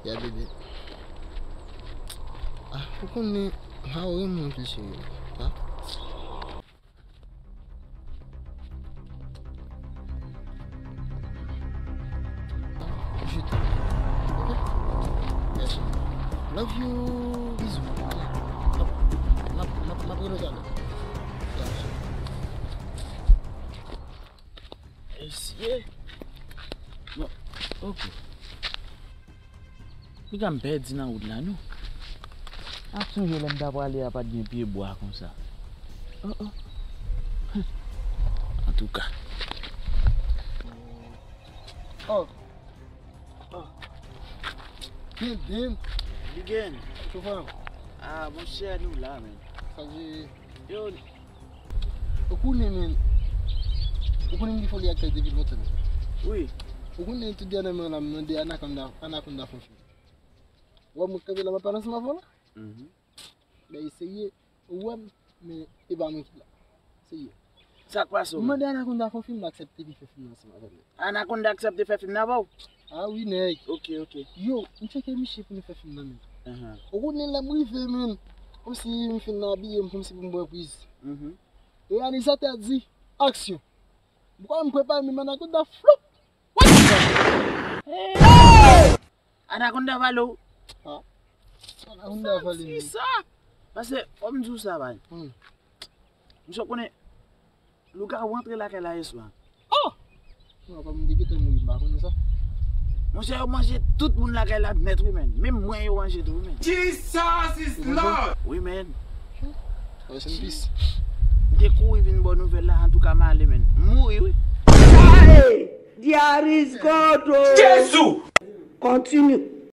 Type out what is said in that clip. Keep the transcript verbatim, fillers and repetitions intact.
Ya bebe. Ah, ou konnen, ha, ou renmen anpil cheri. Ha? Je t'aime. Ok? Merci. Love you. Bisous. Allez. M ap, m ap, m ap, m ap rele w talè. Ya, cheri. Mesye. Bon, ok. Piga m pèdi nan wout la, non. Ap sonje lè m ta prale a pa t gen pye bwa konsa. Oh, oh. Antouka. Oh. Oh. Big Ben. Big Ben. Kòman? Ah, monchè, nou la, men. Sa di. Yo, Ou konnen, men. Ou konnen m gen foli ak kay depi lontan, men. Wi. Ou konnen tout dènyèman la, m mande Anaconda, Anaconda fè yon fim. Ou wè mwen kanpe la, m ap pale ansanm avè w la? Mhm. Ben, eseye. Ou wè m, men e pa mwen ki la. Eseye. Sa k pase w, men? M mande Anaconda fè yon fim, l aksepte li fè fim nan ansanm avè m. Anaconda aksepte fè fim nan avè w? Ah wi, nèg. Ok, ok. Yo, m tcheke misye pou nou fè fim nan, men. Ahan. Ou konnen lè m rive, men. Kòmsi m fin abiye m, kòmsi pou m pran priz. Mhm. Reyalizatè a di, aksyon. M kwè m prepare, men Anaconda flop. What the fuck? Anaconda vale w. Ah. Anaconda vale m. Sa di sa? Paske, fò m di w sa, bay. Hmm. Misye konnen, lougawou antre lakay la yèswa. Oh! Non, pa m te gentan mouri, m pa konnen sa. Monchè, yo manje tout moun lakay la nèt, wi, men. Menm mwen, yo manje tou, wi, men. Jesus is Lord! Wi, men. Rest in peace. M te kouri vin ba w nouvèl la, antouka, m ale, men. M mouri, wi. Hey! There is God, oh! Jezi! Continue.